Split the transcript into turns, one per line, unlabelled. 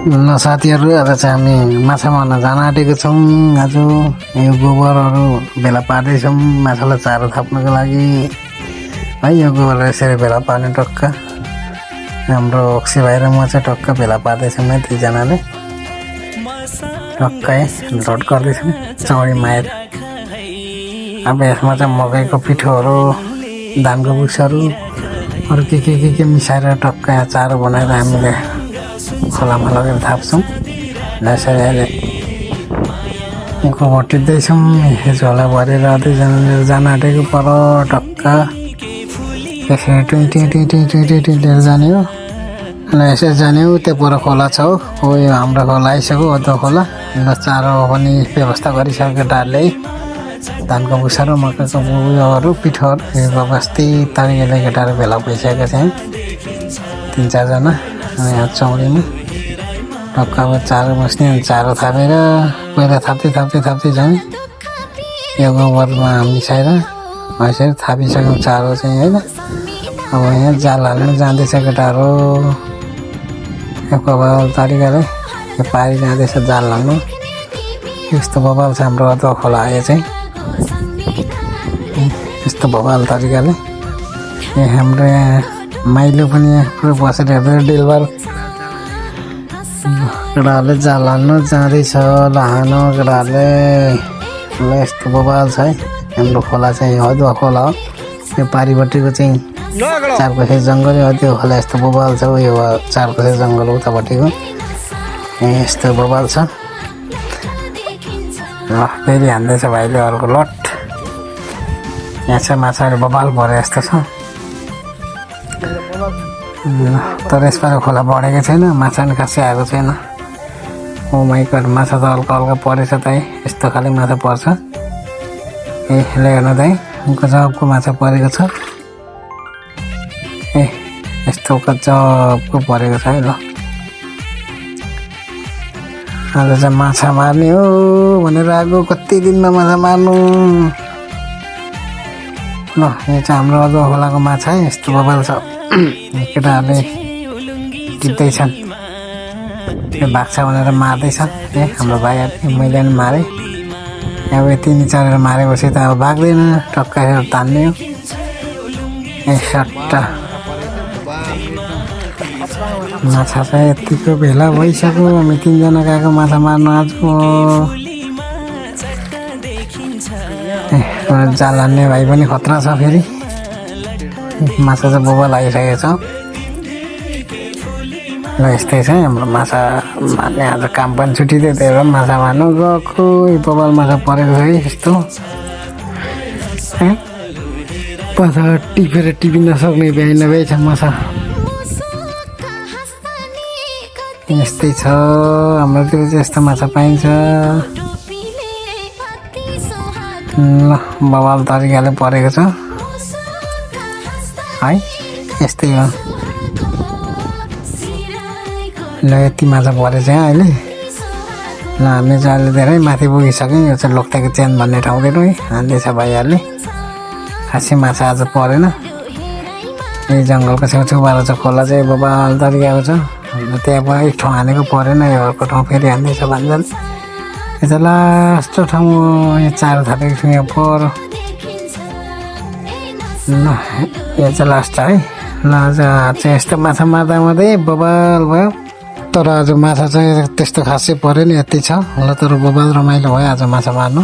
ल साथीहरू, आज चाहिँ हामी माछा मार्न जान आँटेको छौँ। आज यो गोबरहरू भेला पार्दैछौँ माछालाई चारो थाप्नको लागि है। यो गोबर यसरी भेला पार्ने टक्क हाम्रो अक्षय भाइ र म चाहिँ टक्क भेला पार्दैछौँ है। दुईजनाले टक्कै लोड गर्दैछौँ चौडी माएर। अब यसमा चाहिँ मकैको पिठोहरू, धानको भुसहरू, अरू के मिसाएर टक्क चारो बनाएर हामीले खोलामा लगेर थाप्छौँ। यसरी अहिले गोबर टिप्दैछौँ। झोला भरेर दुईजनाले जान आँटेको पर टक्क यसरी ट्विटी लिएर जाने हो। अनि यसरी जाने हो। त्यो पर खोला छ हो, यो हाम्रो खोला आइसक्यो अदुवा खोला। र चारो पनि व्यवस्था गरिसकेको केटाहरूले धानको भुसा र मकैको उयोहरू पिठोहरू बस्ती तरिकाले केटाहरू भेला भइसकेको छ 3-4 जना। अनि यहाँ चौरीमा टक्क अब चारो बस्ने। अनि चारो थापेर पहिला थाप्दै जाने यो गोबरमा मिसाएर यसरी थापिसक्यौँ चारो चाहिँ होइन। अब यहाँ जाल हाल्नु जाँदैछ केटाहरू बबाल तरिकाले पारी जाँदैछ जाल हाल्नु। यस्तो बबाल छ हाम्रो अदुवा खोला आयो चाहिँ यस्तो बबाल तरिकाले। हाम्रो यहाँ माइलो पनि यहाँ पुरै बसेर हेर्दै डेलबार केटाहरूले जाल हाल्नु जाँदैछ। ल हानु केटाहरूले। ल यस्तो बबाल छ है हाम्रो खोला चाहिँ अदुवा खोला हो। यो पारिपट्टिको चाहिँ चारकोसे जङ्गल, अदुवा खोला यस्तो बबाल छ। यो चारकोसे जङ्गल उतापट्टिको यस्तो बबाल छ। ल फेरि हान्दैछ भाइले अर्को लट। यहाँ चाहिँ माछाहरू बबाल भरे जस्तो छ। तर यसपालि खोला बढेको छैन, माछा पनि खासै आएको छैन। ओ माइ गड, माछा त हल्का हल्का परेछ त है। यस्तो खाले माछा पर्छ ए। ल हेर्नु त है गजबको माछा परेको छ ए। यस्तो गजबको परेको छ है। ल आज चाहिँ माछा मार्ने हो भनेर आएको। कति दिनमा माछा मार्नु। ल यो चाहिँ हाम्रो अदुवा खोलाको माछा है। यस्तो बबाल छ। केटाहरूले टिप्दैछन्। यो भाग्छ भनेर मार्दैछन् ए हाम्रो भाइहरूले। मैले पनि मारेँ। अब यति चढेर मारेपछि त अब भाग्दैन, टक्का तान्ने हो ए। सट्टा माछा चाहिँ यतिको भेला भइसक्यो। हामी 3 जना गएको माछा मार्नु आज। जाल हान्ने भाइ पनि खतरा छ फेरि। माछा चाहिँ बबाल आइसकेको छ। ल यस्तै छ हाम्रो माछा मार्ने। आज काम पनि छुट्टिदियो, त्यही भएर माछा मार्नु गएको। बबाल माछा परेको छ है यस्तो। माछा टिपि नसक्ने भ्याइ नभ्याइ छ माछा। यस्तै छ हाम्रोतिर चाहिँ यस्तो माछा पाइन्छ। ल बबाल तरिकाले परेको छ है। यस्तै हो। ल यति माछा परेछ अहिले। ल हामी चाहिँ अहिले धेरै माथि पुगिसक्यौँ। यो चाहिँ लोक्ताको चेन भन्ने ठाउँतिर है हान्दैछ भाइहरूले। खासै माछा आज परेन। यही जङ्गलको छेउछेउबाट चाहिँ खोला चाहिँ बबाल तरिकाको छ। त्यहाँ एक ठाउँ हानेको परेन, यो अर्को ठाउँ फेरि हान्दैछ भान्जाल। यो चाहिँ लास्ट ठाउँ यो चारो थापेको छु यहाँ पर। ल यो चाहिँ लास्ट है। ल आज चाहिँ यस्तो माछा मार्दा बबाल भयो। तर आज माछा चाहिँ त्यस्तो खासै परेन, यति छ। ल तर बबाल रमाइलो भयो आज माछा मार्नु।